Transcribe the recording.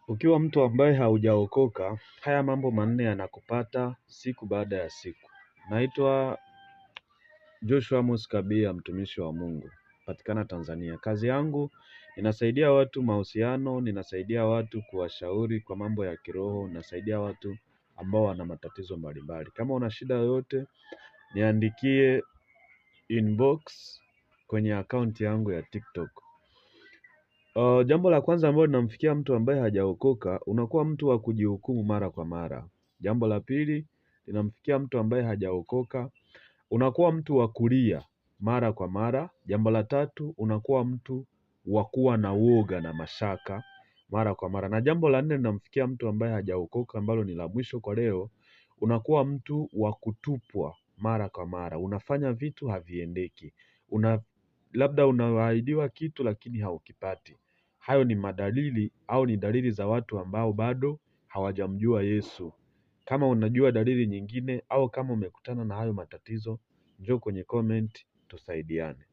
Ukiwa mtu ambaye haujaokoka, haya mambo manne yanakupata siku baada ya siku. Naitwa Joshua Amos Kabia, mtumishi wa Mungu, patikana Tanzania. Kazi yangu ninasaidia watu mahusiano, ninasaidia watu kuwashauri kwa mambo ya kiroho, ninasaidia watu ambao wana matatizo mbalimbali. Kama una shida yoyote, niandikie inbox kwenye akaunti yangu ya TikTok. Jambo la kwanza ambalo linamfikia mtu ambaye hajaokoka, unakuwa mtu wa kujihukumu mara kwa mara. Jambo la pili linamfikia mtu ambaye hajaokoka, unakuwa mtu wa kulia mara kwa mara. Jambo la tatu, unakuwa mtu wa kuwa na woga na mashaka mara kwa mara, na jambo la nne linamfikia mtu ambaye hajaokoka, ambalo ni la mwisho kwa leo, unakuwa mtu wa kutupwa mara kwa mara. Unafanya vitu haviendeki, una labda unaahidiwa kitu lakini haukipati. Hayo ni madalili au ni dalili za watu ambao bado hawajamjua Yesu. Kama unajua dalili nyingine au kama umekutana na hayo matatizo, njoo kwenye comment tusaidiane.